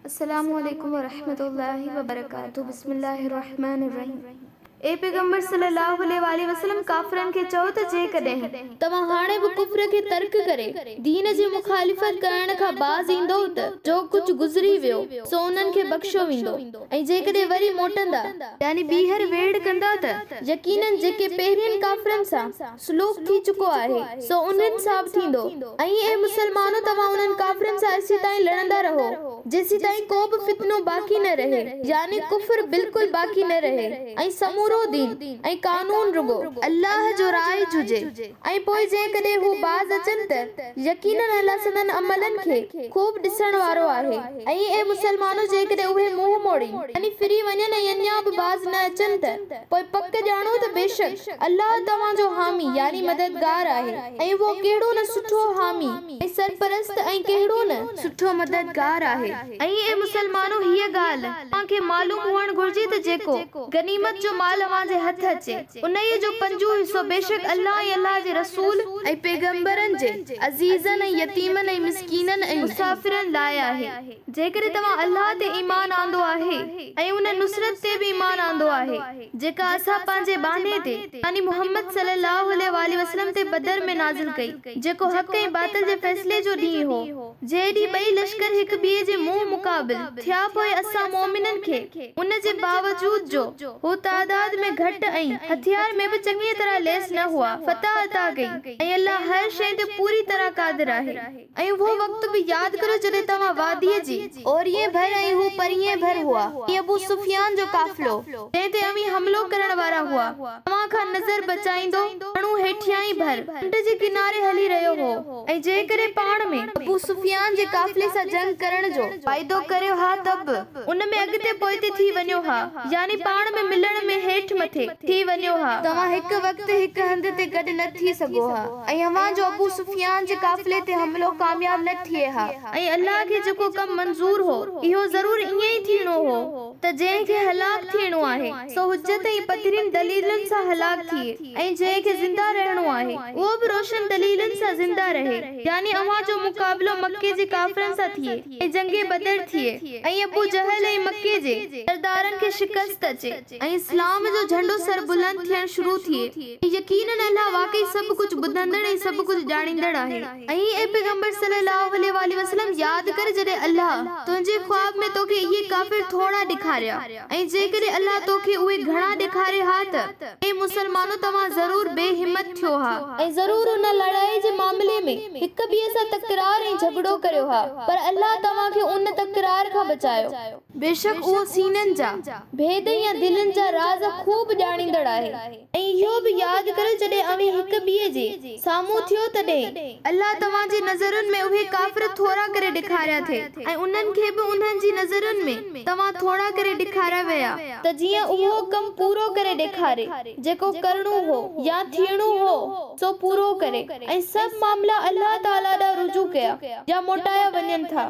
السلام عليڪم ورحمة الله وبرڪاته بسم الله الرحمٰن الرحيم اي پيغمبر صلي الله عليه واٰله وسلم ڪافرن کي چئو ته جيڪڏهن توهان هاڻي به ڪفر کي ترڪ ڪري دين جي مخالفت ڪرڻ کان باز ايندؤ ته جو ڪجهه گذري ويو سو انهن کي بخشيو ويندو ۽ جيڪڏهن وري موٽندا، يعني ٻيهر ويڙهه ڪندا ته يقيناً جيڪي پهرين ڪافرن سان سلوڪ ٿي چڪو آهي سو انهن سان به ٿيندو ۽ اي مسلمانو توهان انهن ڪافرن سان ايسيتائين لڙندا رهو جيسيتائين ڪو به فتنو باقي نه رهي يعني ڪفر بلڪل باقي نه رهي ۽ سمورو دين ۽ قانون رڳو الله جو رائج هجي ۽ پوء جيڪڏهن هو باز اچن ته يقيناً الله سندن عملن کي خوب ڏسڻ وارو آهي ۽ اي مسلمانو جيڪڏهن اهي منهن موڙين يعني ڦري وڃن ۽ اڃا به باز نه اچن ته پوء پڪ ڄاڻو ته بيشڪ الله توهان جو حامي يعني مددگار آهي ۽ اهو ڪهڙو نه سٺو حامي ۽ سرپرست ۽ ڪهڙو نه سٺو مددگار آهي. ۽ اي مسلمانو! هيء ڳالهه اوهان کي معلوم هئڻ گهرجي ته جيڪو، غنيمت جو، مال اوهان جي هٿ اچي، انهيء جو پنجون حصو بيشڪ الله ۽ الله جي رسول، ۽ پيغمبرن جي عزيزن ۽ يتيمن ۽ مسڪينن ۽. مسافرن لاء آهي، جيڪڏهن توهان الله تي ايمان آندو آهي ۽ ان نصرت تي به ايمان آندو آهي، جيڪا اسان پنهنجي ٻانهي تي، يعني محمد صلّي اللّٰه عليه واٰله وسلّم تي بدر ۾ نازل ڪئي، جيڪو حق ۽ باطل جي فيصلي جو ڏينهن هو، جنهن ڏينهن ٻئي لشڪر هڪ ٻئي جي منهن مقابل ٿيا پوء اسان مؤمنن کي ان جي باوجود جو هو تعداد ۾ گهٽ ۽ هٿيار ۾ به چڱيء طرح ليس نه هئا فتح عطا ڪئي ۽ الله هر شيء تي پوري طرح قادر آهي. ۽ اهو وقت به ياد ڪريو جڏهن توهان واديء جي اورينء ڀر ۽ هو پرينء ڀر هئا ۽ ابو سفيان جو قافلو، جنهن تي اوهين حملو ڪرڻ وارا هئا، توهان کان نظر بچائيندو گهڻو هيٺيائين ڀر، ڍنڍ جي ڪناري هلي رهيو هو ۽ جيڪڏهن پاڻ ۾. ابو سفيان جي قافلي سان جنگ ڪرڻ جو واعدو ڪريو ها ته به ان ۾ اڳتي پوئتي ٿي وڃو ها، يعني پاڻ ۾ ملڻ ۾ هيٺ مٿي ٿي وڃو ها. توهان هڪ وقت هڪ هنڌ تي گڏ نه ٿي سگهو ها. ۽ اوهان جو ابو سفيان جي قافلي تي حملو ڪامياب نه ٿئي ها. ۽ الله کي جيڪو ڪم منظور هو، اهو ضرور ائين ئي ٿيڻو هو، ته جنهن کي هلاڪ ٿيڻو آهي، سو حجت ۽ پڌرين دليلن سان هلاڪ ٿئي، ۽ جنهن کي زنده رهڻو آهي، اهو به روشن دليلن سان زنده رهي، يعني اوهان جو مقابلو مڪي جي ڪافرن سان ٿئي، ۽ جنگ بدر ٿئي، ۽ ابو جهل ۽ مڪي جي سردارن کي شڪست اچي. ۽ اسلام جو جهنڊو سربلند ٿيڻ شروع ٿئي ۽ يقيناً الله واقعي سڀ ڪجهه ٻڌندڙ ۽ سڀ ڪجهه ڄاڻيندڙ آهي. ۽ اي پيغمبر صلّي اللّٰه عليه واٰله وسلّم ياد ڪر جڏهن الله تنهنجي خواب ۾ توکي اهي ڪافر ٿورا ڏيکاريا ۽ جيڪڏهن الله توکي اهي گهڻا ڏيکاري ها ته اي مسلمانو توهان ضرور بي همت ٿيو ها ۽ ضرور ان لڙائي جي معاملي ۾ هڪ ٻئي سان تڪرار ۽ جهڳڙو ڪريو ها پر الله توهان کي ان تڪرار کان بچايو. بيشڪ اهو سينن جا ڀيد يا دلين جا راز خوب ڄاڻيندڙ آهي. ۽ اهو به ياد ڪريو جڏهن اوهين هڪ ٻئي جي سامهون ٿيو تڏهن الله توهان جي نظرن ۾ اهي ڪافر ٿورا ڪري ڏيکاريا ٿي ۽ انهن کي به انهن جي نظرن ۾ توهان ٿورا ڪري ڏيکاريا ويا ته جيئن اهو ڪم پورو ڪري ڏيکاري جيڪو ڪرڻو هو يا ٿيڻو هو سو پورو ڪري ۽ سڀ معاملا الله تعالي ڏانهن رجوع ڪيا يا موٽايا وڃن ٿا.